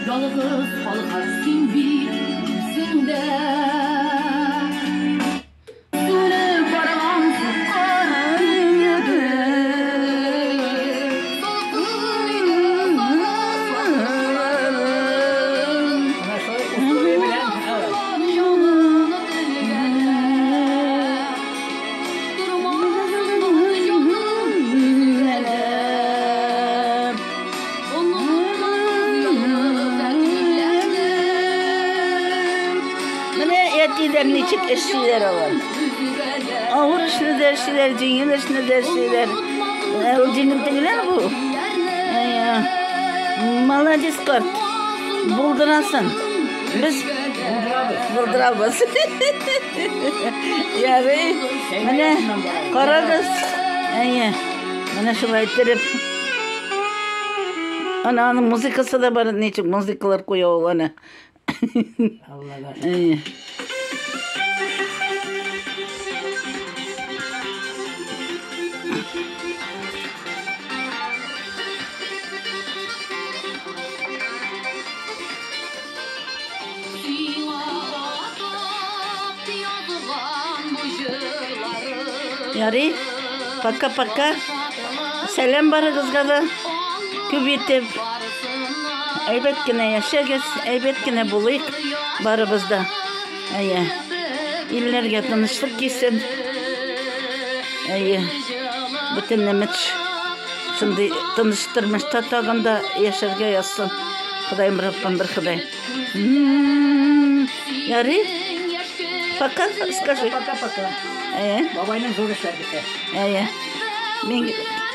Ялгыз калгач син бит үзең дә. Сүнеп барган сукыр кебек. Салкын иде сары сафларым. Менә шулай условие белән. Җанын телгәләп. Тормасыннар җаным өзгәләп. Онытмас ялгыз әниләрне. Менә әтиләр ничек эшлиләр алар. Авыр эшне дә эшлиләр, җиңел эшне дә эшлиләр. Ә ул җиңел түгел бу. Әйе. Молодец, карт. Булдырасың. Без булдырабыз. Ярый. Менә карагыз. Әйе. Менә шулай иттереп. Ана аның музыкасы да бар, ничек музыкалар куя ул аны. Аллага шөкер. Әйе. Сиңа атап язган бу җырларым. Ярый. Пока-пока. Сәлам барыгызга да. Күп итеп. Әйбәт кенә яшәгез, әйбәт кенә булыйк барыбыз да. Әйе. Илләргә тынычлык килсен. Әйе. Бөтен нәмәч шундый тыныч тормышта тагын да яшәргә язсын. Ходаем Раббым бер Ходай. Ярый. Пока скажи. Пока-пока. Әйе. Бабайның зур эшләр көтә. Әйе. Мин